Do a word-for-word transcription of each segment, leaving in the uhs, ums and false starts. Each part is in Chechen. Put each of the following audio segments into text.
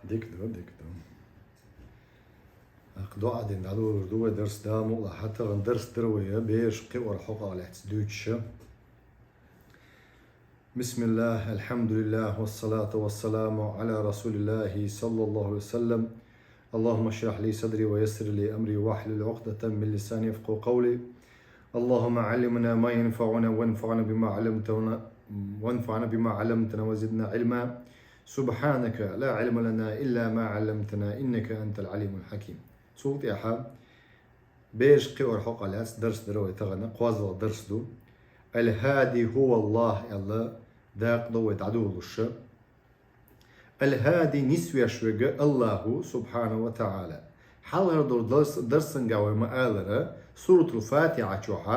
Дика ду, дика ду. Акх, доӀа дина дӀалур ду вай дарс, Дала мукъ лахь. Тахан дарс дар вай бераш кхиор хьокъехь лаьцна дуьйцуш. بسم الله، الحمد لله، والصلاة والسلام على رسول الله صلى الله عليه وسلم. اللهم اشرح لي صدري ويسر لي أمري واحلل عقدة من لساني يفقهوا قولي. اللهم علمنا ما ينفعنا وانفعنا بما علمتنا، وانفعنا بما علمتنا وزدنا علما. سبحانك لا علم لنا إلا ما علمتنا إنك أنت العليم الحكيم. Цул тӀаьхьа бераш кхиор хьокъехь лаьцна дарс дар вай тахан, кхозлагӀа дарс ду. الهادي هو الله аьлла дакъа ду вай дӀадолалуш. الهادي — нисвеш верг АллахӀ ву, سبحانه وتعالى. Хьалхара долу дарс-, дарсехь вай ма аллара, Суратул-Фатихьа чохь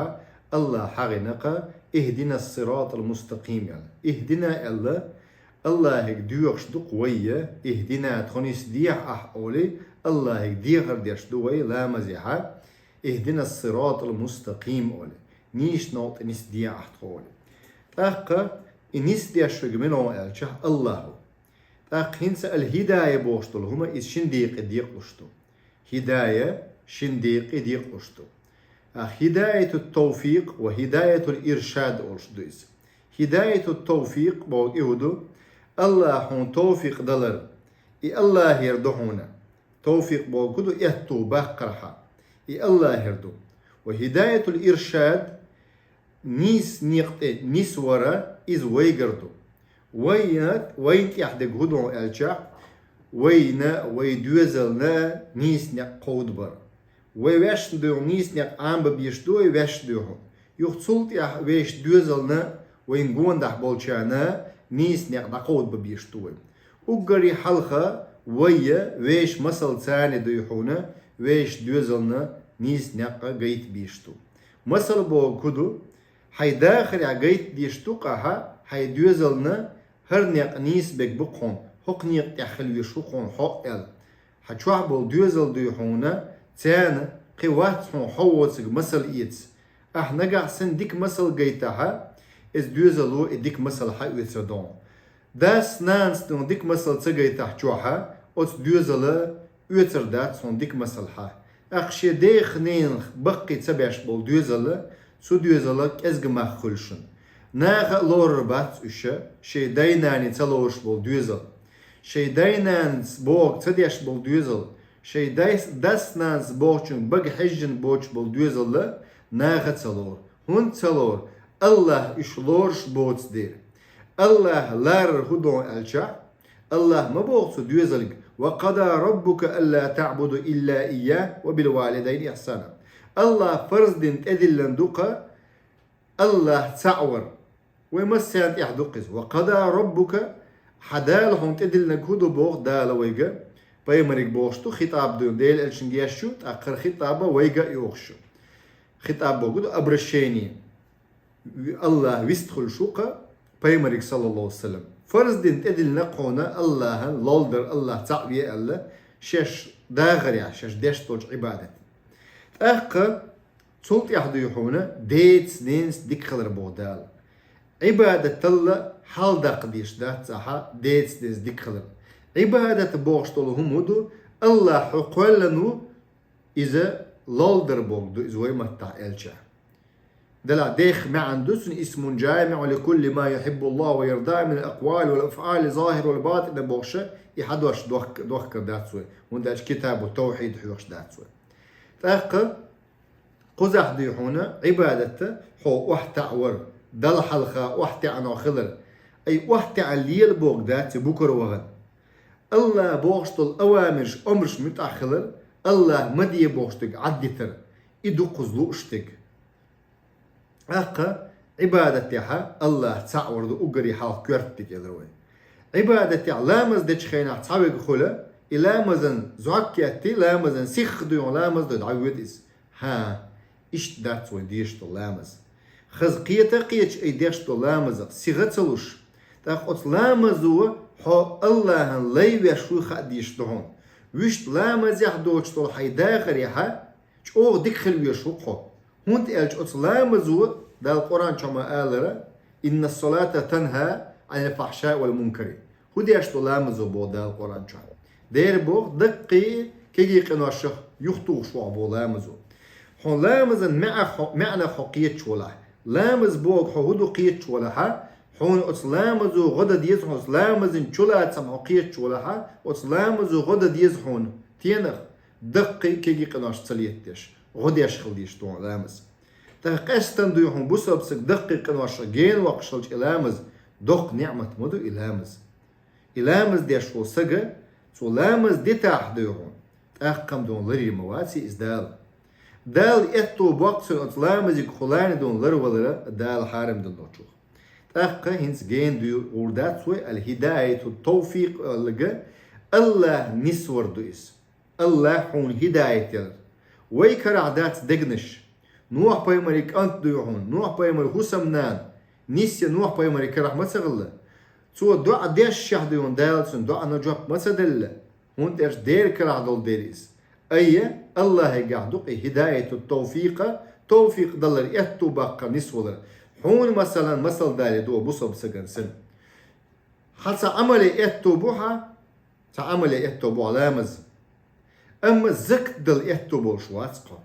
АллахӀа хьахийна-кх: اهدنا الصراط المستقيم аьлла. اهدنا аьлла, АллахӀе доьхуш ду-кх вай, اهدنا — тхо нисдехьа ахь олий, АллахӀе дехар деш ду вай ламазехь, اهدنا الصراط المستقيم олий, нийсачу новкъа тӀе нисдехьа ахь тхо олий. ТӀаккха и нисдеш верг мила ву аьлча, АллахӀ ву. ТӀаккха хӀинца الهداية бохуш долу хӀума иза шина декъе декъалуш ду. Хидая шина декъе декъалуш ду. А, هداية التوفيق وهداية الإرشاد олуш ду иза. هداية التوفيق бохург и хӀун ду? АллахӀа хьуна товфикъ далар. И АллахӀера ду хьуна. Товфикъ бохург хӀун ду? Аьтту баккхар хьан. И АллахӀера ду. وهداية الإرشاد — нийса некъа тӀе нисвар, иза вайгара ду. Вайна, вайна тӀехь дерг хӀун ду аьлча, вайна, вай доьзална нийса некъ кховдабар. Вай ваьшна дуьйхьа нийса некъ Ӏамабан безаш ду вай ваьшна дуьйхьа. Юха цул тӀаьхьа вешан доьзална, вайна гондахь болчарна нийса некъ дӀакховдабан безаш ду вай. Уггаре хьалха вай вешан масалца дуьйхьа вешан доьзална нийса некъ гайта безаш ду. Масал бохург хӀун ду? Хьайн дахарехь гайта дезаш ду-кх ахь хьайн доьзална, хӀара некъ нийса берг бу-кх хьуна, хӀокху некъа тӀехь хила везаш ву-кх хьуна хьо аьлла. Хьан чохь болу доьзал дуй хьуна, царна кхин вац хьуна хьо воцург масал эца. Ахь нагахь санна дика масал гайтахь, иза доьзало и дика масал хьан оьцур ду хьуна. Дас-нанас дуй хьуна дика масал ца гайтахь чохь, оцу доьзала оьцур дац хьуна дика масал хьан. ТӀаккха шен дех-ненах баккхий ца беш болу доьзала, цу доьзала кӀезга мах хуьлу шуна. Наха а лорур бац уьш, шен дай-наний ца лоруш болу доьзал. Шайн дай-нанас бохург ца деш болу доьзал, шайн дас-нанас бохучуьнга бага хьежжина боцуш болу доьзалла наха а ца лору. ХӀунда ца лору? АллахӀа уьш лоруш боцу дела. АллахӀа ларар хӀун ду аьлча, АллахӀа ма боху цу доьзалга: وقضى ربك ألا تعبدوا إلا إياه وبالوالدين إحسانا. АллахӀа фарз дина тӀедиллина ду-кх АллахӀ цхьаъ вар. Вай массарна тӀехь ду-кх иза. وقضى ربك, хьан Дала хьуна тӀедиллинарг хӀун ду боху Дала вайга, пайхамарига бохуш ду, хитӀаб ду, Делан элчанга еш ю, тӀаккха хӀара хитӀаб вайга а йохуш ю. ХитӀаб бохург ду обращение. АллахӀ вистхуьлуш ву-кх пайхамарига, саллаллаху алейхи ва саллям. Фарз дина тӀедиллина-кх хьуна АллахӀан лолдар, АллахӀ цхьаъ ве аьлла, шаьш дахарехь, шаьш деш долчу Ӏибадат. ТӀаккха цул тӀаьхьа дуй хьуна деца-ненца дика хилар боху Дала. Ӏибадаталла хьалдаккха дезаш дац ахьа деца-ненца дика хилар. Ӏибадат бохуш долу хӀума хӀун ду? АллахӀ хьо кхоьллина ву, иза лолдар бохург ду, иза вай маттахь аьлча. Делахь дех маьӀна ду цуьнан: اسم جامع لكل ما يحب الله ويرضاه من الأقوال والأفعال الظاهرة والباطنة бохуш, и хьадош дохк-, дохкар дац вай, хӀунда аьлча китабу тавхьид хьоьхуш дац вай. ТӀаккха кхузахь дуй хьуна Ӏибадат хьо охьатаӀавар, Далла хьалха охьатаьӀано хилар. Ай охьатаьӀна лела бохург дац и букара вахана. АллахӀа бохуш долу авамирш, омраш муьтӀахь хилар, АллахӀа ма де бохуш дерг Ӏаддитар, и ду кхуза лууш дерг. ТӀаккха Ӏибадатехь АллахӀ цхьаъ вар ду уггаре хьалха коьрта дика элира вай. Ӏибадатехь ламаз дечу хенахь цхьаверг хуьлу, и ламазан зӀок кеттий, ламазан сихха дуй хьуна ламаз дой дӀавоьду иза. ХӀан, иштта дац вайн дезаш долу ламаз. Хаза кхета а кхеташ ай деш долу ламазах, сиха а ца луш. ТӀаккха оцу ламазо хьо АллахӀан лай веш вуй хаа дезаш ду хьуна. Вуьшта ламазехь доцуш долу хьайн дахарехь чӀогӀа дика хила везаш ву-кх хьо. ХӀунда аьлча оцу ламазо, Дала Къуръан чохь ма аллара: إن الصلاة تنهى عن الفحشاء والمنكر. ХӀун деш ду ламазо боху Дала Къуръан чохь? Дера боху, даккхий кегий къиношах юхатухуш ву хьо боху ламазо. Хьуна ламазан маьӀна хьо, маьӀна хьо кхеташ валахь, ламаз боху хьо хӀун ду кхеташ валахьа, хьуна оцу ламазо гӀо дан деза хьуна, оцу ламазан чулацам хьо кхеташ валахьа, оцу ламазо гӀо дан деза хьуна, тенах, даккхий кегий къинош ца летадеш, гӀо деш хила деза хьуна ламаз. ТӀаккха къаьстина дуй хьуна бусалба саг даккхий къиношах гена воккхуш хилча и ламаз, доккха неӀмат ма ду и ламаз. И ламаз деш волу сага, цо ламаз дитахь дуй хьуна, тӀаккха-м дуй хьуна ларъян ма вац иза Дала. Дала аьтто боккху цуьнан оцу ламазиг хьулани дуй хьуна ларвалара Дала хьарам дина долчух. ТӀаккха хӀинца гена дуй гӀур дац вай, ал-хӀидаяту-т-тавфикъ аьлларг, АллахӀ нисвар ду иза. АллахӀ хьуна хӀидаят елар. Вай карахь дац дегнаш. Нохь-пайхамаран кӀант дуй хьуна, Нохь-пайхамаран хӀусамнана, нисъян Нохь-пайхамаран карахь ма ца хилла. Цо доӀа дешшехь дуй хьуна Дала цуьнан доӀана жоп ма ца делла, хӀунда аьлча дера карахь долу дела иза. Айя, АллахӀигахь ду-кх и хӀидаяту-т-тавфикъа, тавфикъ далар, аьтто баккхар, нисвалар. Хьуна, масалан, масал далийта ду бусалба сагана санна. Хьан цхьа Ӏамале аьтто бу хьан, цхьа Ӏамале аьтто бу хьан ламаз. Амма закат дала аьтто болуш вац хьо.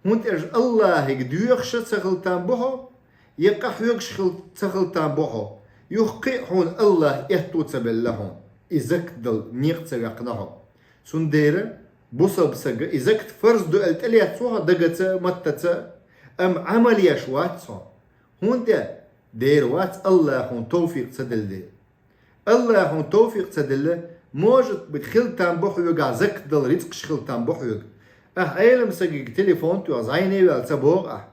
ХӀунда аьлча АллахӀига доьхуш а ца хила там бу хьо, я къахьоьгуш хила, ца хила там бу хьо. Юха кхин а хьуна АллахӀа аьтто ца белла хьуна, и закат дала некъ ца ваьккхина хьо. Цундела бусалба сага и закат фарз ду аьлла тӀелеццо хьо дагаца, маттаца, амма Ӏамал еш вац хьо. ХӀунда? Дера вац, АллахӀа хьуна тавфикъ ца делла дела. АллахӀа хьуна тавфикъ ца делла, может быть, хила там бу хьоьгахь закат дала рицкъаш, хила там бу хьоьга. Ахь Ӏелам сагага телефон тоьхна, зӀене а ваьлла ца боху ахь: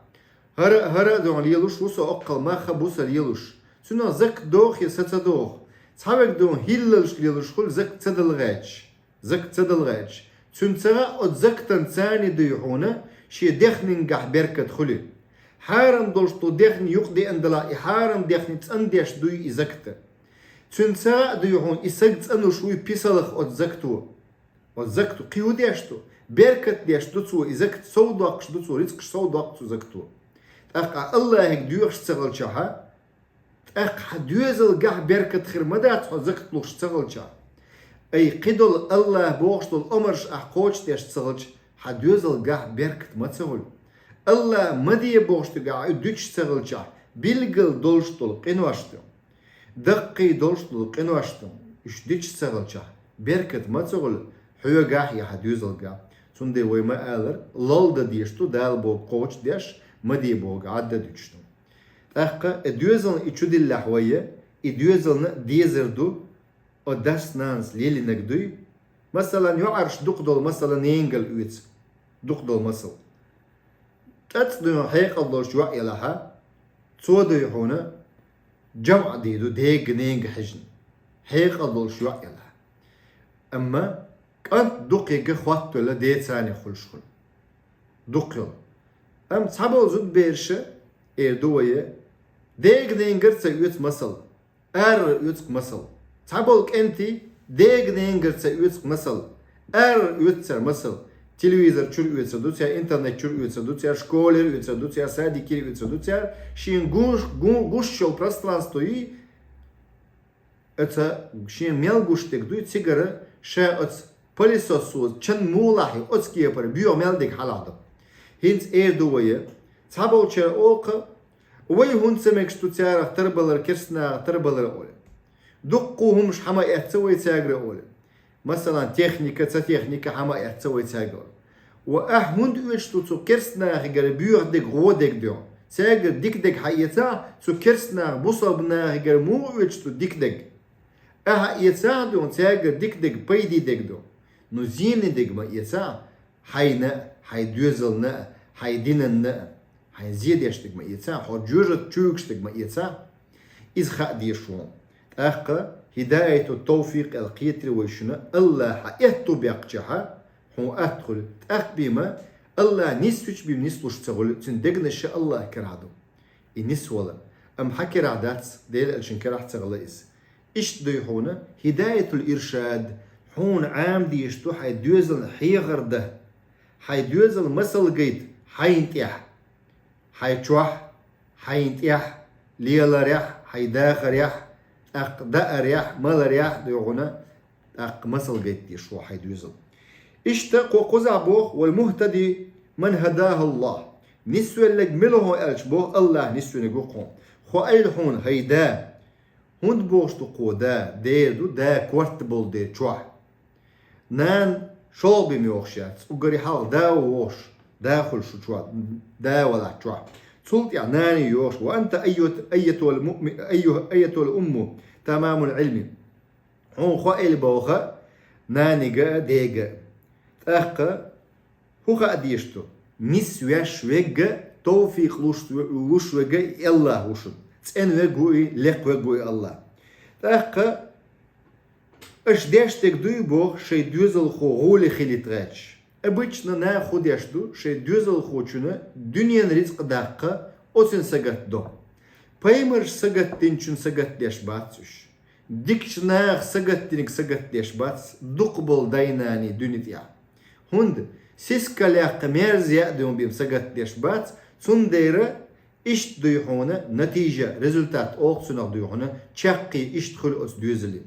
«ХӀара а, хӀара а дуй хьуна лелош ву со, оккхал мах а бу сан лелош». Цуьнан закат доху я са ца доху? Цхьаверг дуй хьуна хӀиллалаш лелош хуьлу закат ца дала гӀерташ. Закат ца дала гӀерташ. Цуьнан ца хаьа оцу закатан царна дуй хьуна шен дехнингахь беркат хуьлий. Хьарам долуш долу дехне юкъа деана далахь, и хьарам дехне цӀандеш дуй и закат. Цуьнан ца хаьа дуй хьуна и саг цӀануш вуй писалх оцу закато. Оцу закато кхин хӀун деш ду? Беркат деш ду цо, и закат сов доккхуш ду цо, рицкъаш сов доккху цо закато. ТӀаккха АллахӀига доьхуш ца хилчахьа, тӀаккха хьан доьзалгахь беркат хир ма дац хьо закат луш ца хилчахь. Ай, кхидолу АллахӀа бохуш долу омарш ахь кхочушдеш ца хилча, хьан доьзалгахь беркат ма ца хуьлу. АллахӀа ма де бохуш дерг ахь дуьтуш ца хилчахь, билггал долуш долу къинош ду. Даккхий долуш долу къинош ду. Уьш дуьтуш ца хилчахь, беркат ма ца хуьлу хьоьгахь я хьан доьзалгахь. Цундела вай ма аллара, лол дан дезаш ду, Дала бохург кхочушдеш, ма де бохург Ӏадда дуьтуш ду. ТӀаккха и доьзална и чу диллехь вай, и доьзална дезар ду, о дас-нанас лелийнарг дуй. Масалан, йоӀарш дукха долу масала ненгал оьцу. Дукха долу масал. ТӀаьцӀа дуй хьуна хьекъал долуш йоӀ елахьа, цо дуй хьуна жамӀ дийр ду дега-ненга хьежна. Хьекъал долуш йоӀ елахь. Амма кӀант дукхаерг хоттавелла ден царна хуьлуш хуьлу. Дукха йолу. Амма цхьаболу зудабераш, эр ду вай, дега-ненгара ца оьцу масал, арара оьцу-кх масал. Цхьаболу кӀентий дега-ненгара ца оьцу-кх масал, арара оьцу цара масал. Телевизор чуьра оьцур ду цара, интернет чуьра оьцур ду цара, школера оьцур ду цара, садикера оьцур ду цара. Шен гуш, гу-, гуш йолу пространство йий, оцу шен мел гуш дерг дуй, цигара ша оцу пылесосо чан муха лахьий, оцу кепара боьха мел дерг хьалахь ду. ХӀинца эр ду вай, цхьаболчара олу-кх, вай хӀунда ца мегаш ду царах тарбалар, керстанахах тарбалар олий. Дуккха хӀумаш хьан ма эцна вай цаьргара олий. Масалан, техника, ца техника хьан ма эцна вай цаьргара олий. Ва ахь хӀунда оьцуш ду цу керстанахигара боьха дерг, гӀо дерг дуй хьуна? Цаьргара дика дерг хьан эцахь, цу керстанаха, бусалба нахигара муха оьцуш ду дика дерг? Ахьа эцахь дуй хьуна цаьргара дика дерг, пайде дерг дуй хьуна. Ну зене дерг ма эцахь, хьайна а, хьайн доьзална а, хьайн динанна а, хьайн зен деш дерг ма эцахь, хьо жоьжахати чу вуьгуш дерг ма эцахь. Иза хаа дезаш ву хьуна. ТӀаккха хӀидаяту-т-тавфикъ аьлла кхетира вай шуна, АллахӀа аьтто баьккхичахьа, хьуна атта хуьлу. ТӀаккха бен ма, АллахӀ нисвича бен нислуш ца хуьлу, цуьнан дегнаш АллахӀан карахь ду. И нисвала. Амма хьан карахь дац, Делан элчанан карахь ца хилла иза. Иштта дуй хьуна хӀидаятул-иршад, хьуна Ӏамадийш ду хьайн доьзална хьехар дан, хьайн доьзална масал гайта хьайна тӀехь, хьайн чохь, хьайна тӀехь, леларехь, хьайн дахарехь, тӀаккха даарехь, маларехь дуй хьуна, тӀаккха масал гайтдеш ву хьай доьзал. Иштта кхо кхузахь боху: «والمهتدي من هداه الله». Нисвелларг мила ву аьлча боху, АллахӀ нисвинарг ву кхо. Хоийла хьуна хьай да. ХӀунда бохуш ду кхо да? Дера ду, да корта болу дера чохь. Нана шолгӀа бен йохуш яц, уггаре хьалха да ву вохуш, да хуьлу шу чохь, да валахь чохь. Цул тӀаьхьа нана йохуш: «وأنت أية-، أيتها المؤمن-، أيها-، أيتها الأم تمام العلم». Хьуна хоийла боху нанига а, дега а. ТӀаккха хӀун хаа дезаш ду? Нисвеш верг а, товфикъ луш, луш верг а и АллахӀ ву шуна. ЦӀена верг а ву и, лекха верг а ву и АллахӀ. ТӀаккха аша деш дерг дуй боху, шайн доьзалхо гӀоле хилийта гӀерташ. Обычно наха хӀун деш ду, шайн доьзалхочунна дуьненан рицкъ даккха, оцунна сагатдо. Пайхамарша сагатдинчунна сагатдеш бац уьш. Дикачу наха сагатдинарг сагатдеш бац дукхахболу дай-наний дуьне тӀехь. ХӀунда сискал яккха мерза яа дуьйна бен сагатдеш бац, цундела иштта дуй хьуна натижа, результат олу цунах дуй хьуна, чаккхе иштта хуьлу оцу доьзалан.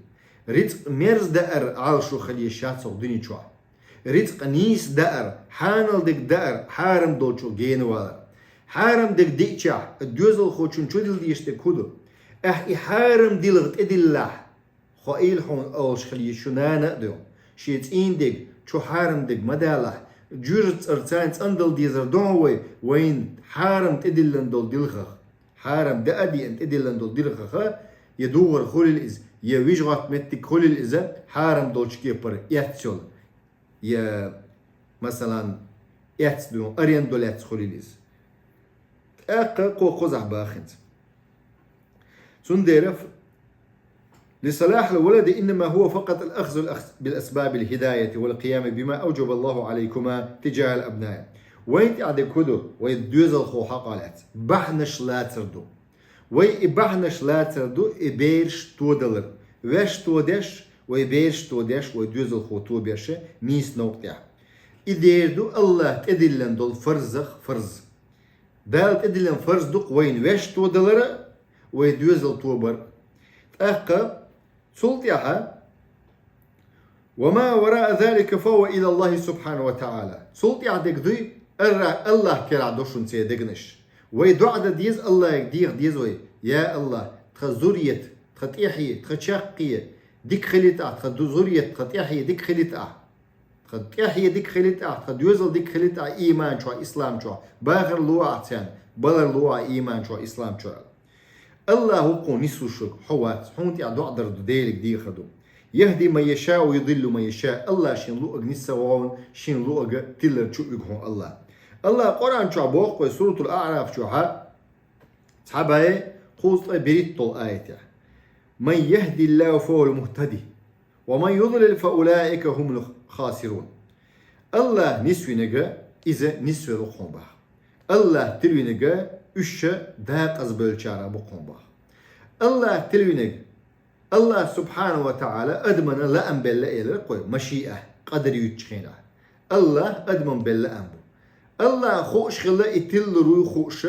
Рицкъ мерза даар Ӏалашо хила езаш яц хӀокху дуьне чохь. Рицкъ нийса даар, хьанал дерг даар, хьарам долчух гена валар. Хьарам дерг диъчахь, доьзалхочунна чу дила дезаш дерг хӀун ду? Ахь и хьарам дилха тӀедиллахь, хоийла хьуна олуш хила еза шун нана а дуй. Шен цӀийнан дерг, чу хьарам дерг ма далахь, жоьжахатин цӀарца цӀандала дезар ду хьуна вай, вайна хьарам тӀедиллина долу дилхах. Хьарам даа а деана тӀедиллина долу дилхах, я дугӀар хуьлийла иза, я вижа-гӀатта меттиг хуьлийла иза, хьарам долчу кепара эцна йолу. Я, масалан, эцна дуй хьуна, аренда лаьцна хуьлийла иза. ТӀаккха кхо кхузахь баха хӀинца. Цундела ф-, «لصلاح الولد إنما هو فقط الأخذ الأخ-، بالأسباب الهداية والقيام بما أوجب الله عليكما تجاه الأبناء». Вайна тӀехь дерг хӀун ду, вай доьзалхо хьакъ лаьцна. Бахьанаш лацар ду. Вай и бахьанаш лацар ду, и бераш тодалар. Ваьш тодеш, вай бераш тодеш, вай доьзалхо тобеш нийса новкъа тӀехь. И дера ду АллахӀа тӀедиллина долу фарзах фарз. Дала тӀедиллина фарз ду-кх вайна ваьш тодалар а, вай доьзал тобар а. ТӀаккха цул тӀаьхьа «وما وراء ذلك فهو إلى الله سبحانه وتعالى». Цул тӀаьхьа дерг дуй, АллахӀ, АллахӀ керахь до шуна церан дегнаш. Вай доӀа дан деза АллахӀе, деха деза вай: «Я АллахӀ, тхан зуррият, тхан тӀаьхье, тхан чаккхе дика хилийта ахь, тхан ду-, зуррият, тхан тӀаьхье дика хилийта ахь. Тхан тӀаьхье дика хилийта ахь, тхан доьзал дика хилийта ахь ийман чохь, ислам чохь. Бахар ло ахь царна, балар ло ахь ийман чохь, ислам чохь». АллахӀ ву-кх хьуна нислуш верг, хьо вац, хьуна тӀехь доӀа дар ду, Деле дехар ду. «يهدي من يشاء ويضل من يشاء». АллахӀ шена луъург нисса вогӀу, шена луъург тилар чу а вуьгу хьуна АллахӀ. АллахӀ Къуръан чохь боху вай Суратул АӀраф чохьа, цхьа бӀе кхузткъе берхӀитталгӀа аятехь: «من يهد الله فهو المهتدي ومن يضلل فأولئك هم الخاسرون». АллахӀ нисвинарг, иза нисвер ву-кх хьуна боху. АллахӀ тилвинарг, уьш декъазбевллачарах бу-кх хьуна боху. АллахӀ тилвинарг, АллахӀ субхьанаху ва таӀала адамана лаам белла элира-кх вай, машиа, къадар юьйцучу хенахь. АллахӀ адаман белла лаам бу. АллахӀ хууш хилла и тилалур вуй хууш,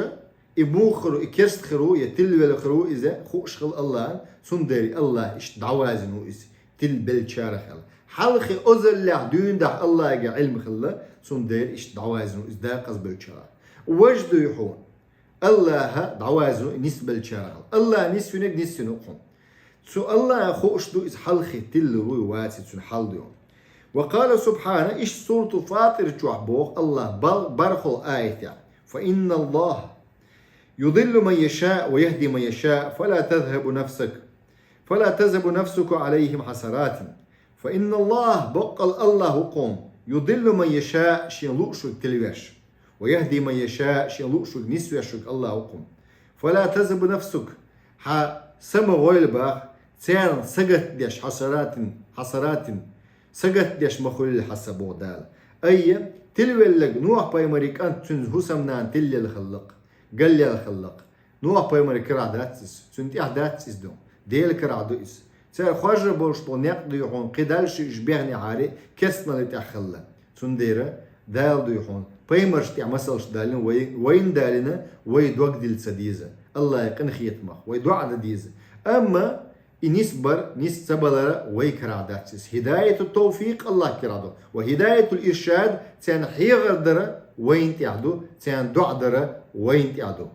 и муха хир ву, и керста хир ву, я тилвелла хир ву иза хууш хилла АллахӀан, цундела АллахӀ иштта дӀавазина ву иза, тилбеллачарах аьлла. Хьалхе озаллехь дуьйна дахь АллахӀга Ӏилма хилла, цундела иштта дӀавазина ву иза декъазбевллачарах. Важа дуй хьуна. АллахӀа дӀавазина ву и нисбеллачарах. АллахӀ нисвинарг нисвина ву-кх хьуна. Цу АллахӀа хууш ду иза хьалхе тилалур вуй, ваций, цуьнан хьал ду. Ва къала субхьана, иштта Суратул ФатӀир чохь боху АллахӀ бал-, бархӀалгӀа аятехь: «فإن الله يضل من يشاء ويهدي من يشاء فلا تذهب نفسك، فلا تذهب نفسك عليهم حسرات». «فإن الله», баккъал АллахӀ ву-кх хьуна, «يضل من يشاء», шена лууш верг тилвеш, «ويهدي من يشاء», шена лууш верг нисвеш верг АллахӀ ву-кх хьуна. «فلا تذهب نفسك», хьан са ма гӀойла боху, царна сагатдеш, «حسرات», «حسرات», сагатдеш ма хуьлийла хьан са, боху Дала. Айя, тилвелларг Нухь-пайхамаран кӀант, цуьнан хӀусамнана тилвелла хилла-кх, галъелла хилла-кх. Нухь-пайхамаран карахь дац иза, цуьнан тӀехь дац иза ду. Делан карахь ду иза. Цара хоржур болуш болу некъ дуй хьуна, кхидӀа шиъ уьш бехнехьара, керстаналлин тӀехь хилла. Цундела Дала дуй хьуна пайхамаршна тӀехь масалш далийна вай, вайна далийна, вай дог дилла ца деза. АллахӀан къинхетамах вай доӀа дан деза. Амма И нисбар, ниса ца балара вай карагӀ дац иза. ХӀидаяту тавфикъ Аллахь карагӀ ду. Ва хӀидаятул иршад, царна хьехар дара вайна тӀехь ду, царна доӀа дара вайна тӀехь ду.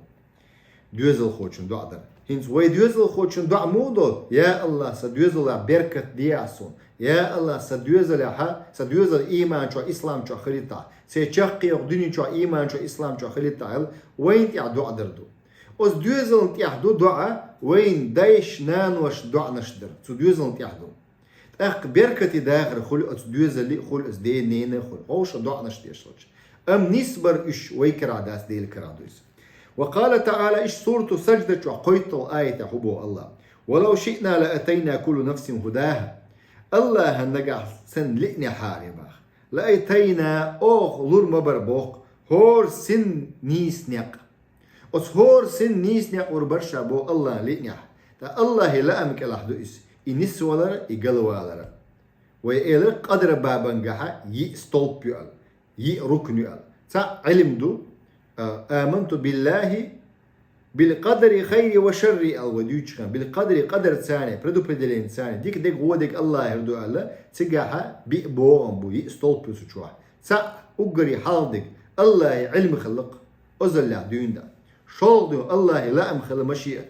Доьзалхочун доӀа дара. ХӀинца вай доьзалхочун доӀа муха ду? Я Аллахь, сан доьзалах беркат де суна. Я Аллахь, сан доьзалехьа, сан доьзал ийман чохь, ислам чохь хилийтахь. Церан чаккхе йолу дуьне чохь ийман чохь, ислам чохь хилийтахь аьлла, вайна тӀехь доӀа дар ду. Оцу доьзална тӀехь ду доӀа вайн дайша, наноша доӀанаш дар. Цу доьзална тӀехь ду. ТӀаккха беркате дахар хуьлу оцу доьзале а, хуьлу оцу ден-ненан а хуьлу. Хьовша доӀанаш деш хилча. Амма нисбар уьш вай карагӀ дац, Делан карагӀ ду иза. Ва къала таӀала, иштта сурату Сажда чохь кхойтталгӀа аятехь хӀун боху Аллахь: «Ва лав шиъна ла атайна кулла нафсин хӀудаха». Аллахьан нагахь санна лиънехьара боху. «Ла атайна», оха лур ма бара боху, хӀора син нийса некъ. Оцу хӀора син нийса некъ лур бара ша боху Аллахьан лиънехь. Ткъа Аллахье лаам кӀелахь ду иза. И нисвалар а, и галвалар а. Вай элира къадра бабангахьа йиъ столп ю аьлла, йиъ рукн ю аьлла. ЦаӀ Ӏилм ду, а, «Аманту биллахи бил къадари хайри ва шарри», аьлла вай дуьйцучу хенахь. Бил къадари, къадарца, предопределеница, дика дерг, вон дерг Аллахьера ду аьлла, цигахьа биъ богӀам бу, йиъ столп ю цу чохь. ЦаӀ уггаре хьалха дерг Аллахье Ӏилма хилла-кх, озаллехь дуьйна дац. ШолгӀа дуьйна Аллахье лаам хилла, машиат.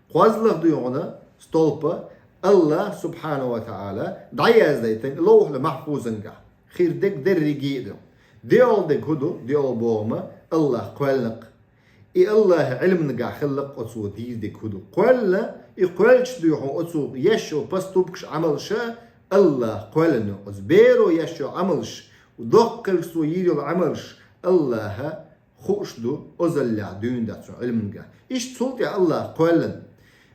КхозлагӀа дуьйна столпа Аллахь субхьанаху ва таӀала дӀаяздайтина ловхьул махьфузангахь. Хир дерг дерриге а ду. ДоьалгӀа дерг хӀун ду? ДоьалгӀа богӀам Аллахь кхоьллина-кх. И Аллахьан Ӏилмангахь хилла-кх оцо дийр дерг хӀун ду. Кхоьллина, и кхоьллича дуй хьуна оцо еш йолу поступкаш, Ӏамалша Аллахь кхоьллина. Оцу беро еш йолу Ӏамалш, доккхалш цо йийр йолу Ӏамалш Аллахьа хууш ду, озаллехь дуьйна дац цуьнан Ӏилмангахь. Иштта цул тӀаьхьа Аллахь кхоьллина.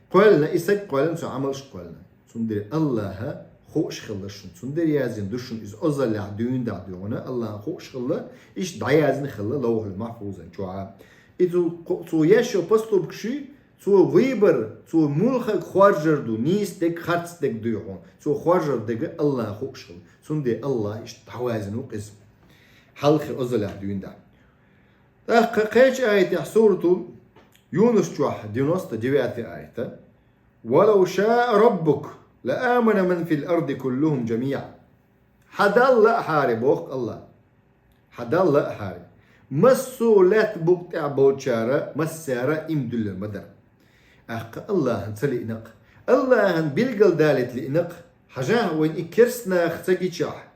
Кхоьллина, и стаг кхоьллина, цуьнан Ӏамалш кхоьллина. Цундела Аллахьа хууш хилла шуна. Цундела яздина ду шуна иза, озаллехь дуьйна дац дуьйна, Аллахьа хууш хилла, иштта дӀаяздина хилла ловхьул махьфузан чохь. И цу, цо еш йолу поступкаш, цо выбор, цо муьлхарг хоржур ду, нийса дерг, харц дерг дуй хьуна. Цо хоржур дерг Аллахьа хууш хилла. Цундела Аллахьа иштта дӀаяздина ву-кх иза. Хьалхе озаллехь дуьйна дац. ТӀаккха кхечу аятехь, сурату Юнус чохь, девяносто девятый аят: «Ва лав шаа раббука ла амана ман фил арди куллухум жамиӀа». Хьан Далла лаахьара, боху Аллахь. Хьан Далла лаахьара, массо а лаьтта букъа тӀехь болчара массара а иман дуьллур ма дара. ТӀаккха Аллахьан ца лиъна-кх. Аллахьан билгалдалийта лиъна-кх. Хьажахьа, вайна и керста нах ца гичахь,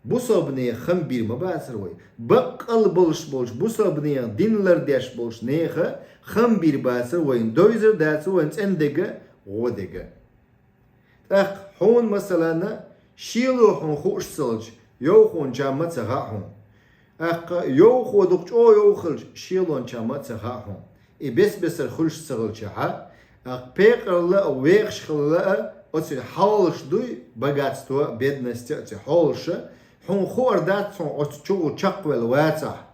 бусалба нехан хам бийр ма бацара вай. Баккъал болуш болчу бусалба нехан дин лардеш болчу нехан хам бийр бацара вайна, довзар дацара вайна цӀена дерг а, гӀо дерг а. ТӀаккха хьуна, масалана, шело хьуна хууш ца хилча, йовхончарна ма ца хаьа хьуна. ТӀаккха йовхо дукха чӀогӀа йовха хилча, шелончарна ма ца хаьа хьуна. И бес-бесара хуьлуш ца хилчахьа, тӀаккха пекъаралла а, вехаш хилла а, оцу хьолаш дуй, богатство, бедность, оцу хьолаша, хьуна хуур дац хьуна оцу чугӀа чекхвелла вацахь.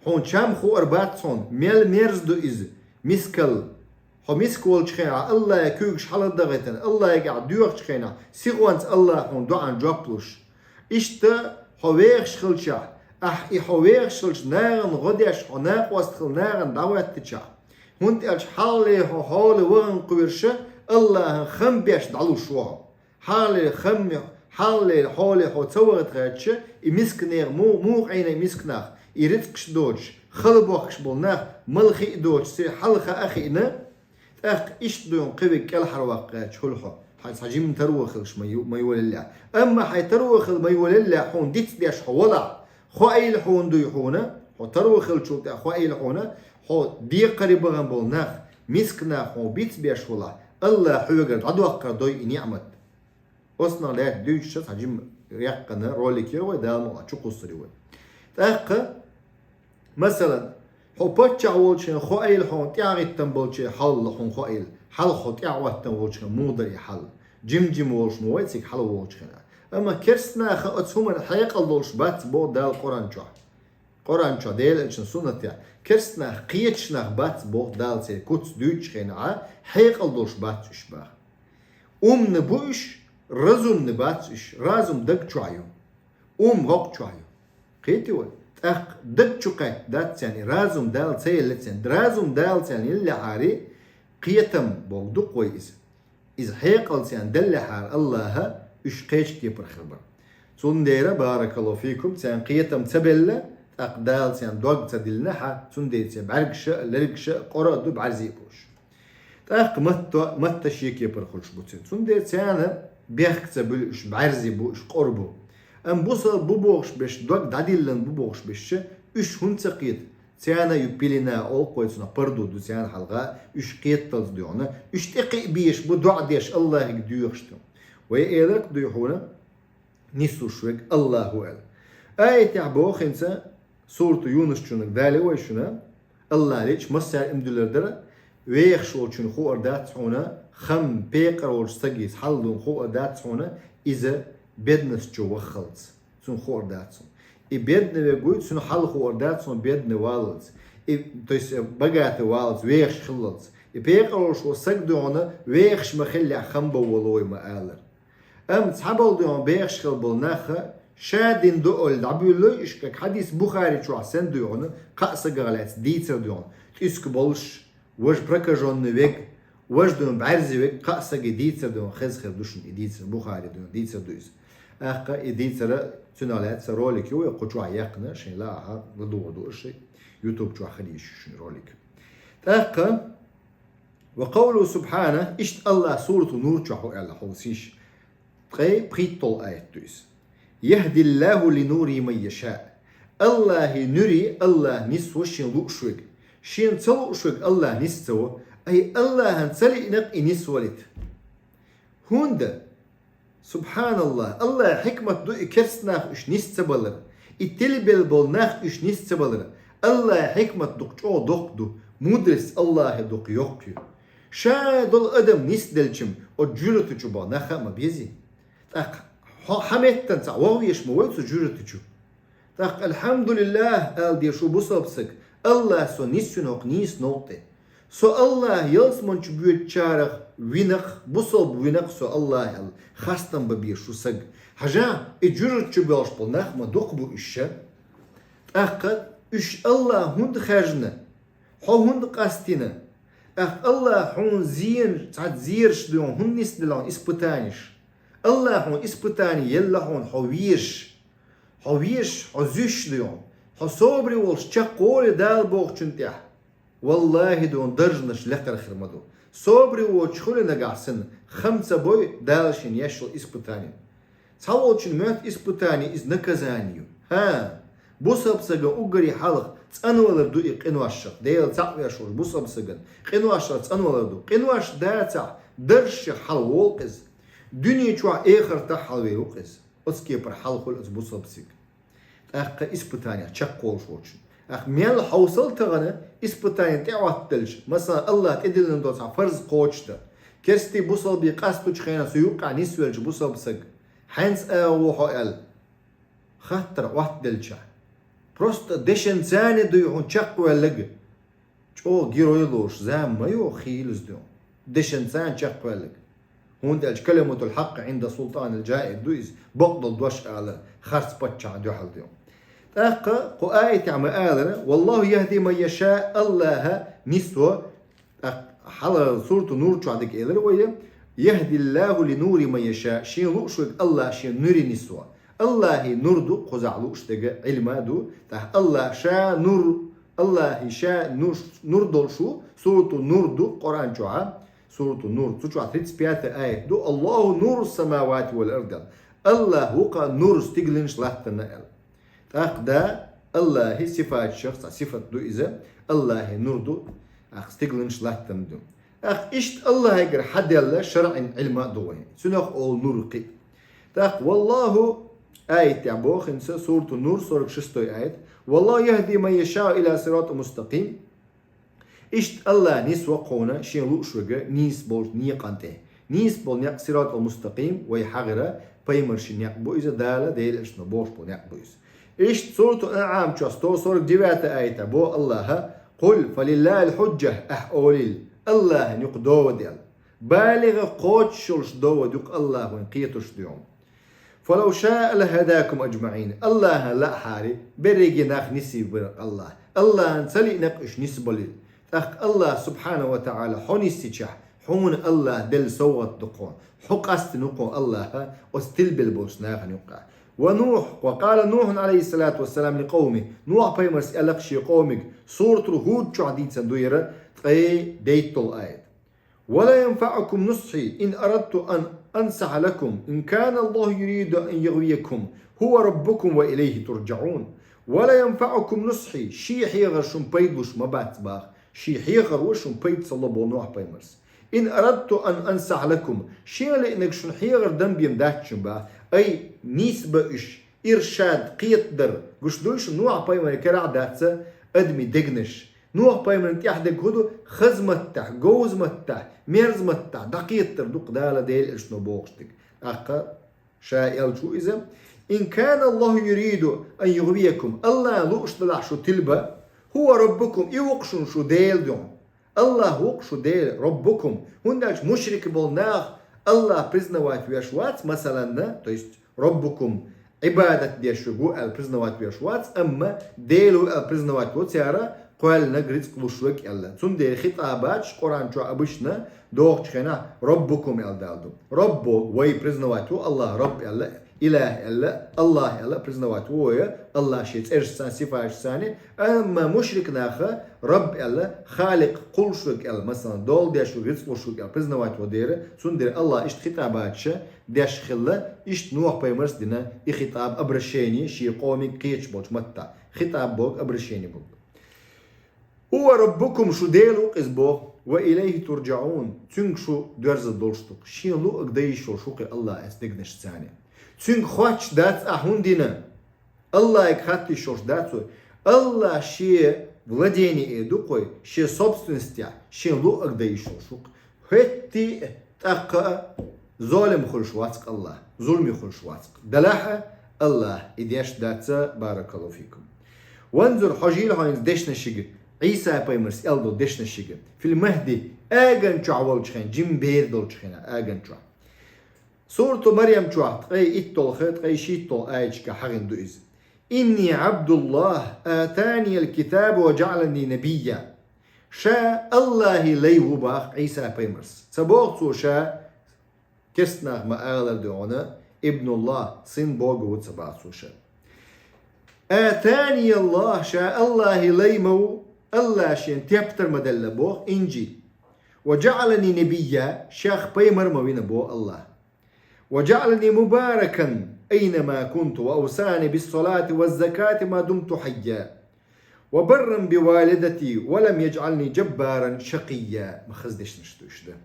Хьуна чам хуур бац хьуна, мел мерза ду иза, мискал. Хьо миска волчу хенахь, Аллахьан куьйгаш хьалха дахийтина, Аллахьагахь доьхучу хенахь, сихонца Аллахь хьуна доӀан жоп луш. Иштта хьо вехаш хилчахь, ахь и хьо вехаш хилча нахана гӀо деш, хьо накъост хилла нахана дӀахӀоьттичахь. ХӀунда аьлча хьалхале хьо хьоле вахана кхоьруш, Аллахьан хам беш дӀалуш ву хьо. Хьалхале хам, хьалхале хьоле хьо ца вахийта гӀерташ, и миска нехан му-, муха Ӏийна и миска нах, и рицкъаш доцуш, хала бохкуш болу нах, мала хи а доцуш, церан хьал хаа хиъна, тӀаккха иштта дуьйна кхин верг кӀелхьарваккха гӀерташ хуьлу хьо, хьайн цхьа жимма таро хилча ма ю-, ма йолаллехь. Амма хьайн таро хила ма йолаллехь, хьуна дицдеш хьо валахь, хоийла хьуна дуй хьуна, хьо таро хилчул тӀаьхьа хоийла хьуна, хьо декхаре бахана болу нах, миска нах хьуна бицбеш валахь, Аллахь хьоьгара дӀадоккхур ду и ниӀмат. Оцунах лаьцна дуьйцуш цхьа жима яьккхина ролик яра вай, Дала мукъалахь чукхуссур ю вай. ТӀаккха, масалан, хьо паччахь волчу хенахь хоийла хьуна тӀаьхьахӀиттина болчеран хьал хьуна хоийла, хьалха хьо тӀаьхьахӀиттина волчу хенахь муха дара и хьал. Жим-жима волуш ма вай цига хьалха волчу хенахь. Амма керста наха оцу хӀуманна хьекъал долуш бац боху Дала Къуръан чохь. Къуръан чохь, Делан Элчанан суннатехь, керста нах кхеташ нах бац боху Дала, церан куц дуьйцучу хенахьа хьекъал долуш бац уьш баха. Умный бу уьш, разумный бац уьш, разум даг чохь ю. Ум хӀокху чохь ю. Кхетий вай? ТӀаккха даг чу кхетта дац царна, разум Дала ца елла царна. Разум Дала царна еллехьара, кхетам боху ду-кх вай иза. Иза хьекъал царна деллехьара Аллаха, уьш кхечу кепара хир бара. Цундела, баракаллаху фикум, царна кхетам ца белла, тӀаккха Дала царна дог ца диллинехь, цундела церан бӀаьргаш а, лергаш а къора а ду, бӀаьрзе а бу уьш. ТӀаккха матто, матта шен кепара хуьлуш бу цуьнан. Цундела царна бехк ца буьллу уьш, бӀаьрзе бу уьш, къора бу. Амма бусалба бу бохуш берш, дог дӀадиллина бу бохуш берш, уьш хӀунда ца кхета? Царна ю пелена олу вай цунах, пардо ду царна хьалха, уьш кхетталц дуьйхьуна, уьш тӀекхиа безаш бу, доӀа деш, Аллахьига доьхуш ду. Вай элира-кх дуьйхьуна, нислуш верг Аллах ву аьлла. Аятехь боху хӀинца, сурату Юнус чуьнга дале вай шуна, Аллах лечу массаьрга иман дуьллур дара, вехаш волчунна хуур дац хьуна, хам, пекъар волчу стаге хьал луна хуур дац хьуна, иза бедность чу ваххалц. Цунна хуур дац хьуна. И бедный верг вуй, цуьнан хьал хуур дац хьуна бедный валлалц. И, то есть, э, богатый валлалц, вехаш хиллалц. И пекъар волуш волу стаг дуьйхьуна вехаш ма хиллехь, хам бан волу вай ма алара. Амма цхьаболу дуьйхьуна бехаш хилла болу нах ша дина ду олий дӀабуьйллуй уьш, как хьадис Бухари чохь санна дуьйхьуна, кхаа сагах лаьцна дийцар дуьйхьуна, тӀуьска болуш, важа прокаженный верг, важа дуьйхьуна бӀаьрзе верг, кхаа саге дийцар дуьйхьуна, хеза хир ду шуна и дийцар, Бухари дуьйхьуна дийцар ду иза. ТӀаккха и дийцар, цуьнах лаьцна ролик ю, вай кху чохь яьккхина, шайн лаахь ладугӀур ду аша, YouTube чохь хила йиш ю шуна ролик. ТӀаккха, ва къовлуху субхьана, иштта Аллах сурату Нур чохь хӀу аьлла хьовсийша. Ткъе пхийтталгӀа аят ду иза. «Яхьдиллаху ли нурихӀи ман яшаъ». Аллахьан нуьре Аллах нисво шен лууш верг. Шена ца лууш верг Аллах нис ца во. Ай, Аллахьан ца лиънарг и нисвалийта. ХӀунда? Субхьаналлах, Аллахьан хьикмат ду и, керста нах уьш нис ца балар, и тилабелла болу нах уьш нис ца балар. Аллахьан хьикмат дукха чӀогӀа доккха ду, мудрость Аллахьан дукха йоккха ю. Ша долу адам нисделчим, оцу жуьрата чу боху нах а ма безий. ТӀаккха хьо-, хьан меттана цхьаъ вогӀу веш ма вой цу жуьрата чу. ТӀаккха, «Алхьамдулиллах», ала дезаш ву бусалба саг, «Аллах со нисвина хӀокху нийса новкъа тӀе. Со Аллах ялсамани чу боьдучарах винарг, бусалба винарг со Аллах», аьлла, хастам бан безаш ву саг. Хьажахь, и жуьрата чу боьлхуш болу нах ма дукха бу уьш ша. ТӀаккха уьш Аллах хӀунда хаьржина? Хьо хӀунда къастийна? ТӀаккха Аллах хьуна зен-, цхьа зераш дуьйхьуна хӀунда нисделла хьуна испытанеш? Аллах хьуна испытани елла хьуна хьо везаш. Хьо везаш, хьо зуьйш дуьйхьуна. Хьо собаре волуш чекхволий Дала бохучун тӀехь? Валлахьи, дуьйхьуна даржанаш лекхара хир ма ду. Собаре воцуш хуьлий нагахь санна, хам ца бой Дала шена еш йолу испытани. Цхьаволчун моьтту испытани иза наказани ю. ХӀа, бусалба сагана уггаре хьалха цӀанвалар ду и къиношах. Дела цхьаъ веш волчу бусалба сагана къиношах цӀанвалар ду. Къинош дацахь, даржашех хьалаволу-кх иза. Дуьне чохь, эхартахь хьалавер ву-кх иза. Оцу кепара хьал хуьлу оцу бусалба сага. ТӀаккха испытанех чекхволуш волчун. ТӀаккха мел хьовсал тахана испытани тӀе а хӀоттаделча, масала, Аллах тӀедиллина долу цхьа фарз кхочушдан. Керстий бусалбий къастучу хенахь со юккъехь нисвелча бусалба саг, хьаьнца агӀо ву хьо аьлла, хаттар хӀоттаделча. Просто дешан царна дуй хьуна чекхваьлларг. ЧӀогӀа герой лоруш зама ма ю хийлаза дуьйхьуна. Дешан царна чекхваьлларг. ХӀунда аьлча калиматул хьакъ Ӏинда султанил джаир ду иза, бакъдолу дош алар, харц паччахьна дуьхьал дуьйхьуна. ТӀаккха кху аятехь ма алара: «Валлаху яхди ман яша», Аллаха нисво, тӀаккха хьалха сурату Нур чохь дика элира вай: «Яхдиллаху ли нури ман яша», шен лууш верг Аллах шен нуьре нисво. Аллахи нур ду кхузахь лууш дерг, Ӏилма ду, тӀаккха Аллах ша нур, Аллахи ша нур, нур долуш ву, сурату Нур ду Къуръан чохь, сурату Нур, цу чохь тридцать пятый аят ду: «Аллаху нуру самавати вал ард», аьлла. Аллах ву-кх нур стигланаш, латтана аьлла. ТӀаккха да, Аллахи сифаташах цхьа сифат ду иза, Аллахи нур ду, тӀаккха стигланаш, латтана ду. ТӀаккха иштта Аллахьигара хьаделла шарӀин Ӏилма а ду вайн. Цунах олу нур кхин. ТӀаккха валлаху, аятехь боху хӀинца, сурату Нур, сорок шестой аят: «Валлаху яхди ман яшау иля сирату мустаким». Иштта Аллах нисво кхуна шен лууш верг нийса болчу некъан тӀе. Нийса болу некъ сиратул мустаким, вай хьахийра пайхамаршин некъ бу иза, Дала, Делан элчано бохуш болу некъ бу иза. Иштта сурату Анъам чохь сто сорок девятый аятехь боху Аллаха: «Къул фалиллахил хьуджа», ахь олийла, Аллахьан ю-кх довад аьлла. БалигӀа кхочуш йолуш довад ю-кх Аллах вайн кхеташ дуьйхьуна. «Фалав шаа лахадакум аджмаӀин». Аллахьан лаахьара, берриге нах нисбийр бара Аллах. Аллахьан ца лиънарг уьш нисбалийла. ТӀаккха Аллах субхьанаху ва таӀала хьо нисйичахь, Хьуна АллахӀа делла совгӀат ду кхо. Хьо къастийна кхо АллахӀа оцу тилбелла болчу нахана юккъехь. Ва Нух, ва къала Нухун, Ӏалайхиссалату вассалам, ли къавми. Нух-пайхамарс аьлла-кх шен къомиг, Суратул ХӀуд чохь дийцина ду яра, ткъе дейтталгӀа аят. «ولا ينفعكم نصحي إن أردت أن أنصح لكم إن كان الله يريد أن يغويكم هو ربكم وإليه ترجعون. ولا ينفعكم نصحي», шен хьехар шун пайда луш ма бац боху, шен хьехаро шун пайда ца ло боху Нух-пайхамарс. «إن أردت أن أنصح لكم», шена лиънарг шун хьехар дан бен дац шун боху, ай, нийса бан уьш, иршад, кхетадар гуш дуй шун Нух-пайхамаран карахь дац адамийн дегнаш. Нух-пайхамарна тӀехь дерг хӀун ду? Хаза маттахь, говза маттахь, мерза маттахь дӀакхетар ду-кх Дала Делан элчано бохуш дерг. ТӀаккха ша аьлча ву иза: «إن كان الله يريد أن يغويكم», АллахӀ лууш делахь шу тилба, «هو ربكم», и ву-кх шун шу Дела дуьхьа. АллахӀ ву-кх шу Дела, «ربكم». ХӀунда аьлча мушрик болу нах АллахӀ признавать веш вац, масаланна, то есть «ربكم», Ӏибадат деш верг ву аьлла признавать веш вац, амма Дела ву аьлла признавать ву цара, кхоьллинарг, рицкъ луш верг аьлла. Цундела хитӀаб бац Къуръан чохь обычно дохучу хенахь «ربكم» аьлла Дала ду. Раббо, вай признавать ву АллахӀ Рабб аьлла, Илах аьлла, АллахӀ аьлла признавать ву вай, АллахӀ шен цӀерашца, сифаташца, амма мушрик наха Рабб аьлла, Халикъ, кхуллуш верг аьлла, масалан, дола деш верг, рицкъ луш верг аьлла признавать ву дера, цундела АллахӀ иштта хитӀаб бац ша деш хилла, иштта Нух-пайхамарс дина и хитӀаб, обращение, шен къомиг кхеташ болчу маттахь. ХитӀаб боху обращение боху. «هو ربكم», шу Дела ву-кх иза боху, «وإليه ترجعون», цуьнга шу доьрзур долуш ду-кх. Шена луъург дан йиш йолуш ву-кх и АллахӀ оцу дегнашца. Цуьнга хоттуш дац ахь хӀун дина. АллахӀе хатта йиш йолуш дац вай. АллахӀ шен владение ду-кх вай, шен собственностехь, шена луъург дан йиш йолуш ву-кх. ХӀетте а, тӀаккха а золим хуьлуш вац-кх АллахӀ, зуламе хуьлуш вац-кх. Делахь а АллахӀ и деш дац, баракаллаху фикум. Ванзур, хьожийла хьо хӀинца дешнашка, Ӏийса-пайхамарс аьлла долу дешнашка, фил махди, аган чохь волчу хенахь, жима бер долчу хенахь, аган чохь. Сурату Марьям чохь ткъе итталгӀа, ткъе шийтталгӀа аяташка хьахийна ду иза. «إني عبد الله آتاني الكتاب وجعلني نبيا». Ша АллахӀан лай ву боху Ӏийса-пайхамарс. Ца боху цо ша, керста наха ма-аллара дуьхьал, «Ибнуллах», сын Бога ву ца боху цо ша. «آتاني الله», ша АллахӀан лай ма ву, АллахӀа шена тептар ма делла боху, инжил. «وجعلني نبيا», шех пайхамар ма вина боху АллахӀа. «وجعلني مباركا أينما كنت وأوصاني بالصلاة والزكاة ما دمت حيا وبرا بوالدتي ولم يجعلني جبارا شقيا». Ма хаза дешнаш ду уьш дан.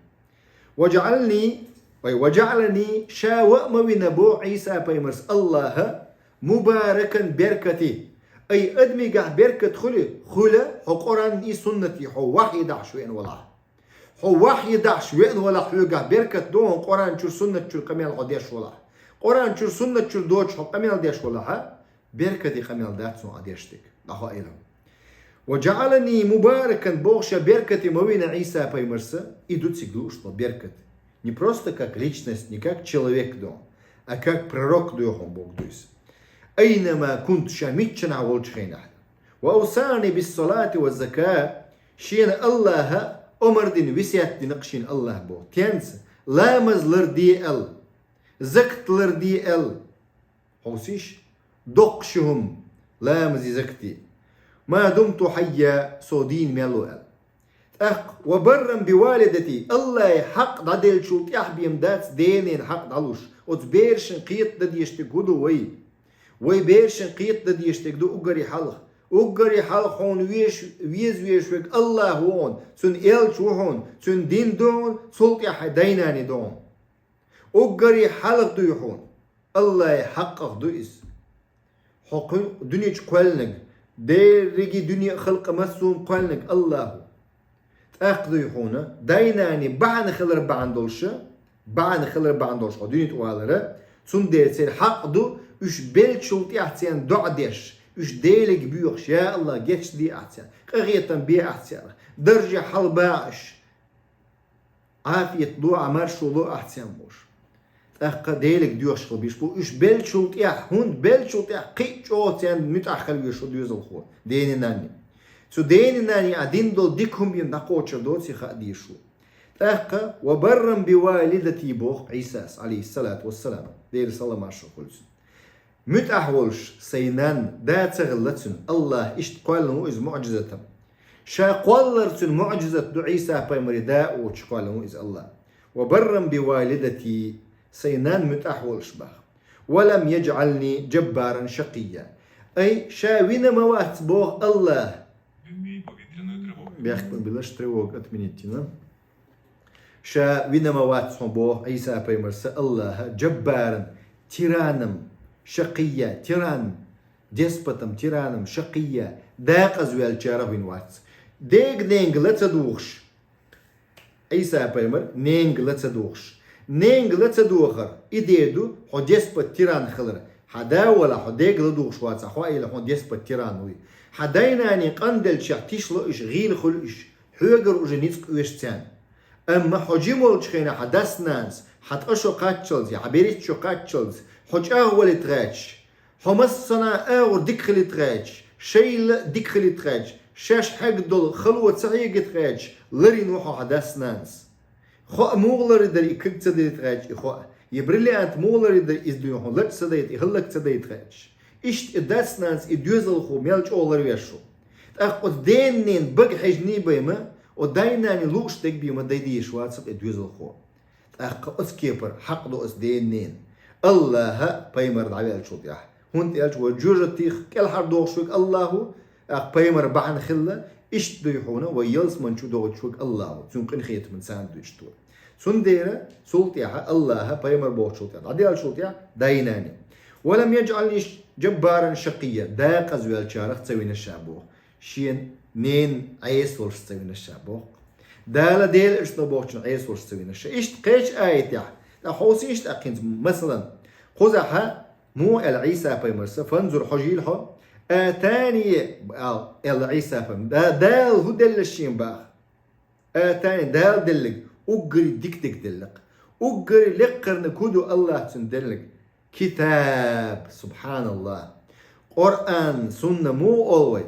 «وجعلني», ой, «وجعلني», ша ва а ма вина боху Ӏийса-пайхамарс АллахӀа, «مباركا», беркате. Ай, адамигахь беркат хуьлу, хуьлу хьо Къуръан и суннате, хьо вахьи дахьаш веана валахь. Хьо вахьи дахьаш веана валахь, хьоьгахь беркат ду хьуна Къуръан чуьра, суннат чуьра къамел хьо деш валахь. Къуръан чуьра, суннат чуьра доцуш хьо къамел деш валахь, беркате къамел дац хьуна Ӏа деш дерг, дӀахоийла. «وجعلني مباركا», боху ша беркате ма вина Ӏийса-пайхамарс, и ду цига лууш долу беркат. Не просто как личность, не как человек ду, а как пророк ду хьуна боху ду иза. «أينما كنت», ша миччанахь волчу хенахь. «وأوصاني بالصلاة والزكاة», шена АллахӀа омар дина, весет дина-кх шена АллахӀа боху. Тенца? Ламаз ларде аьлла, закат ларде аьлла. Хьовсийша, доккхуш ю хӀума, ламази закати. «ما دمت حيا», со дийна мел ву аьлла. ТӀаккха: «وبرا بوالدتي», АллахӀан хьакъ дӀаделлачул тӀаьхьа бен дац денан хьакъ дӀалуш. Оцу берашна кхета дан дезаш дерг хӀун ду вай? Вай берашна кхета дан дезаш дерг ду уггаре хьалха. Уггаре хьалха хьуна веш-, веза везаш верг АллахӀ ву хьуна, Цуьнан элча ву хьуна, Цуьнан дин ду хьуна, цул тӀаьхьа дай-наний ду хьуна. Уггаре хьалха дуй хьуна АллахӀан хьакъах ду иза. Хьо кху-, дуьнен чу кхоьллинарг, дерриге дуьне а, халкъ а, массо а кхоьллинарг АллахӀ ву. ТӀаккха дуй хьуна дай-наний бахьана хилар бахьана долуш, бахьана хилар бахьана долуш хьо дуьне тӀе валара, цундела церан хьакъ ду, уьш беллачул тӀаьхьа церан доӀа деш, уьш Деле боьхуш: «Я АллахӀ, гечде ахь царна, къахетам бе ахь царах, дарже хьалабаха уьш». Ӏафият ло ахь, маршо ло ахь царна бохуш. ТӀаккха Деле доьхуш хила безаш бу уьш беллачул тӀаьхьа, хӀунда беллачул тӀаьхьа кхин а чӀогӀа царна муьтӀахь хила везаш ву доьзалхо, дений-нанний. Цу дений-нанний ахь дина долу дика хӀума бен дӀакхочур доций хаа дезаш ву. ТӀаккха: «وبرا بوالدتي», боху Ӏийсас, алейхиссалату вассалам, Делан салам-маршо хуьлда цунна. «МуьтӀахь волуш сайн нанна да ца хилла цуьнан, АллахӀа иштта кхоьллина ву иза муӀжизатан. Ша кхоллар цуьнан муӀжизат ду Ӏийса-пайхамаре да а воцуш кхоьллина ву иза АллахӀа. وبرا بوالدتي, сайн нанна муьтӀахь волуш баха. ولم يجعلني جبارا شقيا». Ай, ша вина ма вац боху АллахӀа. Бехк ма билаш, тревога отменить йина. Ша вина ма вац хьуна боху Ӏийса-пайхамар сан АллахӀа, джаббаран, тираном, шакъия, тиран, деспотом, тираном, шакъия, декъаза ваьллачарах вина вац. Дега-ненга ла ца духуш. Ӏийса-пайхамар ненга ла ца духуш. Ненга ла ца духар, и де ду, хьо деспот тиран хилар. Хьан да вала, хьо дега ла духуш вацахь, хьо а йила, хьо деспот тиран вуй. Хьан дай-наний къанделчехь тишло уьш, гӀийла хуьлу уьш, хьоьгара уже ницкъ оьшу царна. Амма хьо жима волчу хенахь хьан дас-нанас, хьан ткъа шо кхаччалц я хьан берхӀитта шо кхаччалц, хьо чӀагӀвалийта гӀерташ, хьо массанхьа агӀор дика хилийта гӀерташ, шайла а дика хилийта гӀерташ, шаьш хьегна долу хало ца хьегийта гӀерташ, ларйина ву хьо хьан дас-нанас. Хоа муха ларйина дара и куьг ца дилийта гӀерташ и хоа, я бриллиант муха ларйина дара иза дуьйна хьуна лачкъа ца дайта, и хӀаллак ца дайта гӀерташ. Иштта и дас-нанас, и доьзалхо мел чӀогӀа ларвеш ву. ТӀаккха оцу ден-ненан бага хьежний бен ма, оцу дай-наний лууш дерг бен ма дай дезаш вацахь и доьзалхо. ТӀаккха оцу кепара хьакъ ду оцу ден-ненан. АллахӀа пайхамар дӀаваьллачул тӀаьхьа. ХӀунда аьлча вай жоьжахатих кӀелхьардохуш верг АллахӀ ву, тӀаккха пайхамар бахьана хилла, иштта дуй хьуна вай ялсамани чу дохуьйтуш верг АллахӀ ву, цуьнан къинхетаман царна дуьйцуш ду. Цундела цул тӀаьхьа АллахӀа пайхамар бохучул тӀаьхьа, дӀадаьллачул тӀаьхьа дай-наний. «ولم يجعلني جبارا شقيا», декъаза ваьллачарах ца вина ша боху. Шен ненан Ӏеса волуш ца вина ша боху. Дала Дела иштта бохучун Ӏеса волуш ца вина ша. Иштта кхечу аятехь, тӀаккха хьовсийша тӀаккха хӀинца, масалан, кхузахьа муха аьлла Ӏийса-пайхамарс: «Фанзур», хьо жийла хьо, «атани», аьлла Ӏийса-пайхамар. Да-, Дала хӀун делла шен баха? «Атани», Дала деллиг, уггаре дика дерг деллакх. Уггаре лекхарниг хӀун ду АллахӀа цунна деллиг? Китаб, субхьаналлахӀ. Къуръан, сунна муха олу вай?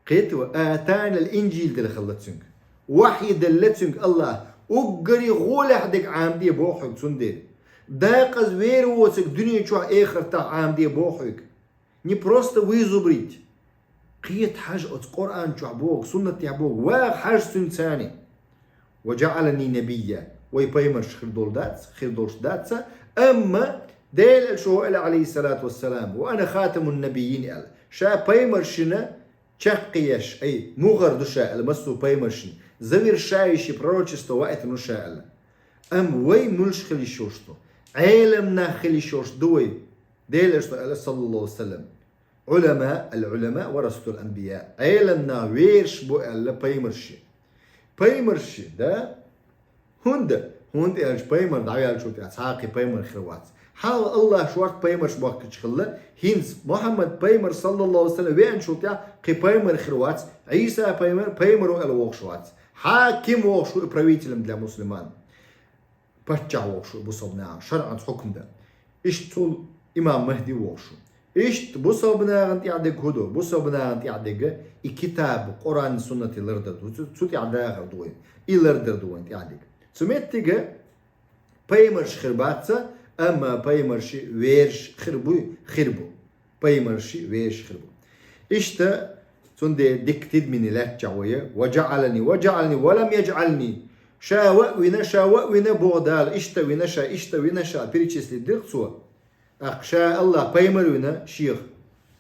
Кхетий вай, «атанал инжил» делла хилла цуьнга. Вахьйи делла цуьнга АллахӀа. Уггаре гӀолехь дерг Ӏамаде боху хьоьга цундела. Декъаза вер воцург дуьне чохь, эхартахь Ӏамаде боху хьоьга. Не просто вызубрить. Кхета хьажа оцу Къуръан чохь боху, суннатехь боху, ваха хьажа цуьнан царна. «Ва джаъалани набийя», вай пайхамарш хир долу дац, хир долуш дац, амма Делан Элчано аьлла, алейхиссалату вассалам: «Ва ана хатамун набиййин», аьлла. Ша пайхамаршна чаккхе еш, ай, мухӀар ду ша аьлла, массо а пайхамаршна, завершающий пророчество ваийтина ву ша аьлла. Амма вай муьлш хила йиш йолуш ду? Ӏелам нах хила йиш йолуш ду вай? Делан Элчано аьлла, саллаллаху алейхи ва саллям: «Уляма, ал-уляма варасатул анбия». Ӏелам нах верш бу аьлла пайхамарши. Пайхамарши, да? ХӀунда? ХӀунда аьлча пайхамар дӀаваьллачул тӀаьхьа цхьа а кхин пайхамар хир вац. Хьалха АллахӀа шорта пайхамарш бохкуьйтуш хилла, хӀинца Мухьаммад пайхамар, саллаллаху алейхи ва саллям, веанчул тӀаьхьа кхин пайхамар хир вац, Ӏийса пайхамар пайхамар ву аьлла вохуш вац. Хьаким вохуш ву и, правителем для мусульман. Паччахь вохуш ву бусалба нахана, шарӀанца хьукм дан. Иштта цул имам Махьди вохуш ву. Иштта бусалба нахана тӀехь дерг хӀун ду? Бусалба нахана тӀехь дерг и китаб, Къуръан, суннате лардар ду. Цу, цу тӀехь дахар ду вайн. И лардар ду вайн тӀехь дерг. Цу меттиге пайхамарш хир бац, амма пайхамарши верш хир буй, хир бу. Пайхамарши вешан хир бу. Иштта, цундела дика тидамане лаьттачохь вай: «Ва джаъалани, ва джаъалани, ва лам яджаъални». Ша ва а вина, ша ва а вина, боху Дала, иштта вина ша, иштта вина ша, перечислить дира цо. ТӀаккха ша АллахӀа пайхамар вина шех.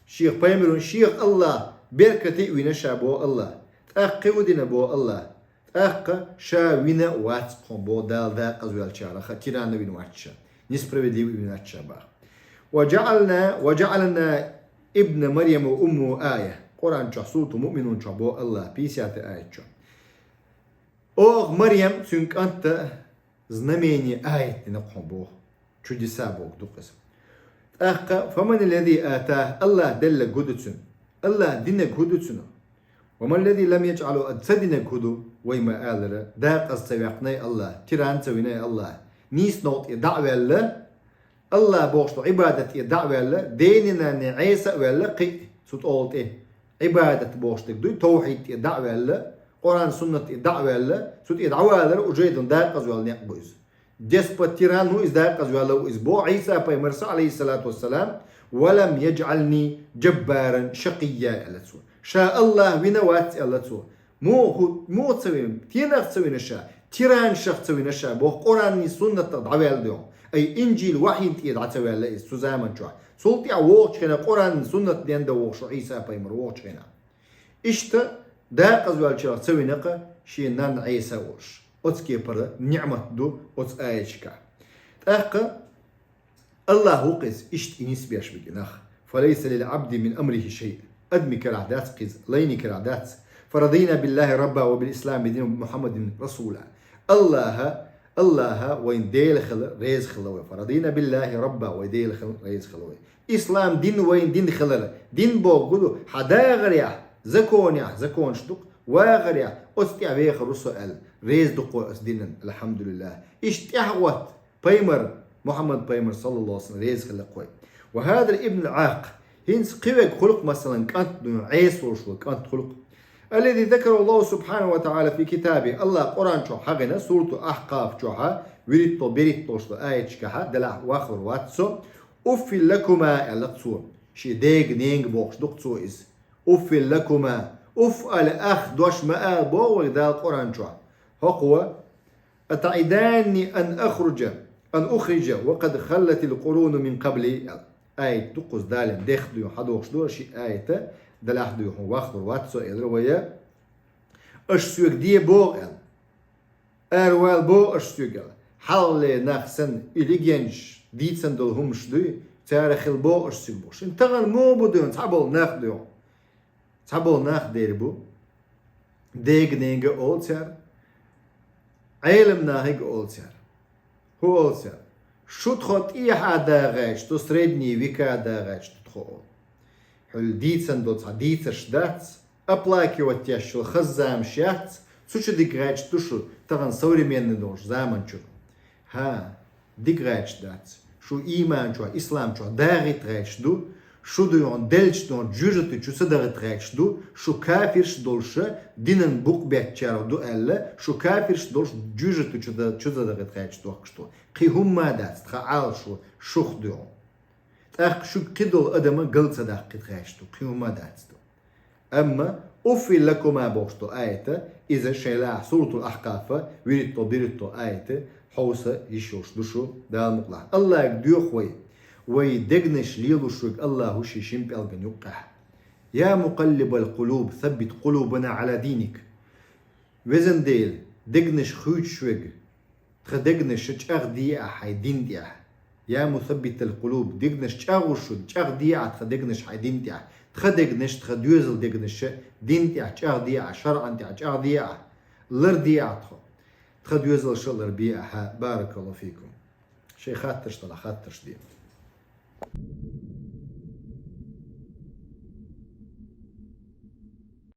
Шех пайхамар вина, шех АллахӀа беркате а вина ша, боху АллахӀа. ТӀаккха кхин хӀун дина, боху АллахӀа? ТӀаккха ша вина а вац хьуна, боху Дала, декъаза ваьллачарах, тирана вина вац ша, несправедливо вина вац ша баха. «Ва джаъална, ва джаъална ибна Марьям ва умму ая». Къуръан чохь, Суратул Муъминун чохь боху АллахӀа, пятьдесят аят чохь: «Оха Марьям, цуьнан кӀанта знамение, аят дина хьуна», боху. Чудеса боху дукха иза. ТӀаккха: «Фаман лази ата», АллахӀа деллаг хӀун ду цуьнан? АллахӀа динаг хӀун ду цуьнан? «Ва ман лази лам яджъал», ца динаг хӀун ду? Вай ма-аллара, декъаза ца ваьккхинай АллахӀа, тирана ца винай АллахӀа, нийса новкъа тӀе дӀа а ваьлла, АллахӀ бохуш долу Ӏибадат тӀе дӀа а ваьлла, денна-нанна Ӏеса а ваьлла, кхин а цу тӀолу тӀе Ӏибадат бохуш дерг дуй, тавхьид тӀе дӀа а ваьлла, Къуръан, суннат тӀера дӀа а ваьлла, цу тӀера дӀавалар уже дакъаза ваьлла некъ ба из. Деспот, тиран ва из, дакъаза ваьлла ва из, бо Ӏийса пайхамара, алейхиссалату вассалам: «Ва лам яджӀални джаббаран шакъийя», аьлла цо. Ша Аллахӏ вина вац, аьлла цо. Муха, муха ца вина, тенах ца вина ша, тиранашах ца вина ша, боху, Къуръанах, суннатах дӀаваьлла дуьхьа. Ай, Инжил вахьйна тӀера дӀа ца ваьлла иза цу заман чохь. Цул тӀаьхьа вогӀучу хенахь Къуръан, суннат денна дан вогӀуш ву Ӏийса пайхамар вогӀучу хенахь. Иштта дакъазваьллачарах ца вина-кха шен нанна Ӏеса а волуш. Оцу кепара ниӀмат ду оцу аяташкахь. ТӀаккха Аллахӏ ву-кх иза, иштта и нисбеш верг нах. «Фалайса лил Ӏабди мин амрихи шай». Адаман карахь дац-кх иза, лайнан карахь дац. «Фарадийна биллахи рабба ва бил ислами дина ва Мухьаммадин расула». Аллахӏа, Аллахӏа вайн Дела хила реза хила вай. «Фарадийна биллахи рабба», вай Дела хила реза хила вай. Ислам дин вайн дин хилар, дин бохург ду, хьан дагӀарехь, законехь, законаш ду-кх, вагӀарехь, оцу тӀехь вехар ву со аьлла, реза ду-кх вай оцу динан, алхьамдулиллахӀ. Иштта тӀаьхьа гӀотта пайхамар, Мухьаммад пайхамар, саллаллаху Ӏалайхи ва саллам, реза хила-кх вай. Ва хӀаза ибн ал-Ӏакъ, хӀинца кхин верг хуьлу-кх, масалан, кӀант ду, Ӏеса волуш волу кӀант хуьлу-кх. Аллази закараху Аллаху субхьанаху ва таӀала фи китаби, Аллахӏа Къуръан чохь хьахийна, сурат Ахькъаф чохь, вуьрхӀитталгӀа, берхӀитталгӀа долуш долу аяташкахь, делахь вахлур вац цо, «Уффил лакума», аьлла-кх цо. Шен дега, ненга бохуш ду-кх цо иза. «Уффил лакума». Уфф ала, ах, дош ма ала боху вайга Дала Къуръан чохь. ХӀокхо: «Атаъиданни ан ахруджа, ан ухриджа ва къад халлатил къуруну мин къабли», аьлла. Аят ду-кх иза, Дала дехха дуьйна хьадохуш ду ши аят, делахь дуьйна вахлур вац цо, элира вай. Аша соьга де боху аьлла. Аравала боху аша соьга аьлла. Хьалхале нах санна, и легендаш, дийцина долу хӀуманаш дуй, цара хила боху аша соьга боху. Шуна тахана муха бу дуьйна, цхьаболу нах дуьйна. Цхьаболу нах дер бу, дега-ненга олу цара, Ӏелам нахе а олу цара. ХӀун олу цара? Шу тхо тӀехьа дагӀаьча, тхо средний века дагӀаьча ду тхо олу. Хьуьлла дийцина долу цхьа дийцарш дац, оплакивать еш йолу хаза заманаш яц, цу чу дика гӀерташ ду шу тахана современный долчу заман чу. ХӀан, дика гӀерташ дац. Шу ийман чохь, ислам чохь дагӀийта гӀерташ ду, шу дуьйна делча дуьйна жоьжахати чу ца дахийта гӀерташ ду, шу кафирш долуша динан букъ беттачарех ду аьлла, шу кафирш долуш жоьжахати чу да-, чу ца дахийта гӀерташ дохкуш ду. Кхин хӀумма а дац, тхан Ӏалашо шух дуьйна. ТӀаккха шуьга кхидолу адама гал ца даккхийта гӀерташ ду, кхин хӀумма а дац ду. Амма «Уффил лакума» бохуш долу аят, иза шайн лаахь Суратул Ахькъаф, вуьрхӀитталгӀа, берхӀитталгӀа аят, хьовса йиш йолуш ду шу, Дала мукъалахь. Аллахьга доьху вай, вай дегнаш лелош верг Аллахь ву шен шина пӀелгана юккъехь. «Я мукъаллибал къулуб, саббит къулубана Ӏала диник». Везан Дела, дегнаш хуьйцуш верг, тхан дегнаш чӀагӀде Ахь хьайн дин тӀехь. «Я мусаббитал къулуб», дегнаш чӀагӀуш верг, чӀагӀде Ахь тхан дегнаш хьайн дин тӀехь. Тхан дегнаш, тхан доьзал дегнаш дин тӀехь чӀагӀде Ахь, шарӀан тӀехь чӀагӀде Ахь, ларде Ахь тхо. Тхан доьзалш а ларбе Ахь. Баракаллаху фикум. Шайн хаттарш делахь, хаттарш де.